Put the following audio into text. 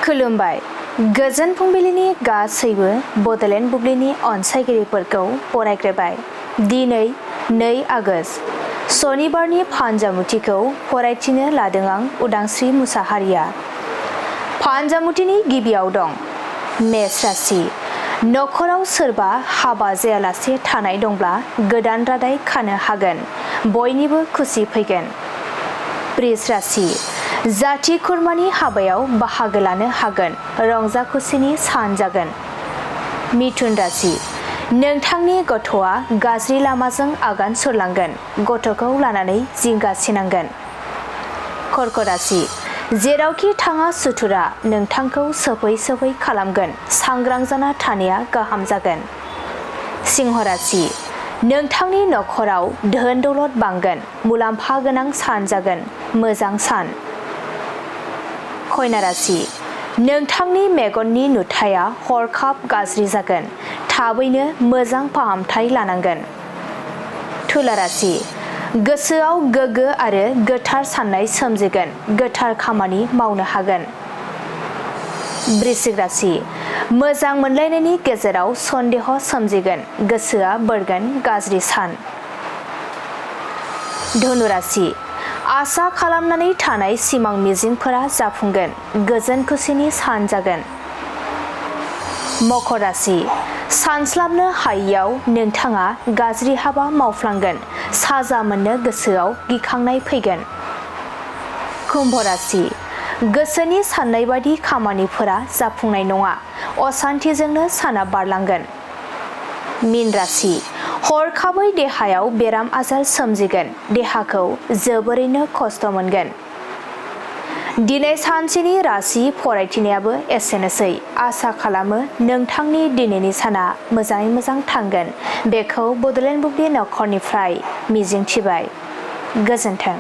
खुलुमबाय गोजोन फुंबिलिनि गासैबो बड'लेण्ड बुब्लिनि अनसायगिरिफोरखौ बरायग्रोबाय। दिनै 2 आगस्ट सनिबारनि फानजामुथिखौ फरायथिनो लादों आं उदांस्रि मुसाहारिया। फानजामुथिनि गिबियाव दं मेष राशि। नखराव सोरबा हाबा जायालासे थानाय दंब्ला गोदान रादाय खानो हागोन, बयनिबो खुसि फैगोन। वृष राशि। जाथि खुरमानि हाबायाव बाहागो लानो हागोन, रंजा खुसिनि सान जागोन। मिथुन राशि। नोंथांनि गथ'आ गाज्रि लामाजों आगान सुरलांगोन, गथ'खौ लानानै जिंगा सिनांगोन। कर्क राशि। जेरावखि थाङा सुथुरा नोंथांखौ सोफै खालामगोन, सांग्रां जाना थानाया गाहाम जागोन। सिंह राशि। नोंथांनि नखराव धोन दौलत बांगोन, मुलाम्फा गोनां सान जागोन, मोजां सान। कन्या राशि। नोंथांनि मेगननि नुथाया हरखाब गाज्रि जागोन, थाबैनो मोजां फाहामथाय लानांगोन। तुला राशि। गोसोआव गोग्गो आरो गोथार साननाय सोमजिगोन, गोथार खामानि मावनो हागोन। वृश्चिक राशि। मोजां मोनलायनायनि गेजेराव सन्देह सोमजिगोन, गोसोआ बोरगोन, गाज्रि सान। धनु राशि। आसा खालामनानै थानाय सिमां मिजिंफोरा जाफुंगोन, गोजोन खुसिनि सान जागोन। मकर राशि। सानस्लाबनो हायैयाव नोंथाङा गाज्रि हाबा मावफ्लांगोन, साजा मोननो गोसोआव गिखांनाय फैगोन। कुम्भ राशि। गोसोनि साननाय बायदि खामानिफोरा जाफुंनाय नङा, असान्थिजोंनो साना बारलांगोन। मीन राशि। हरखाबै देहायाव बेराम आजार सोमजिगोन, देहाखौ जोबोरैनो खस्थ' मोनगोन। दिनै सानसेनि राशि फरायथिनायाबो एसेनोसै। आसा खालामो नोंथांनि दिनैनि साना मोजाङै मोजां थांगोन, बेखौ बड'लेण्ड बुब्लि नखरनिफ्राय मिजिंथिबाय। गोजोन्थों।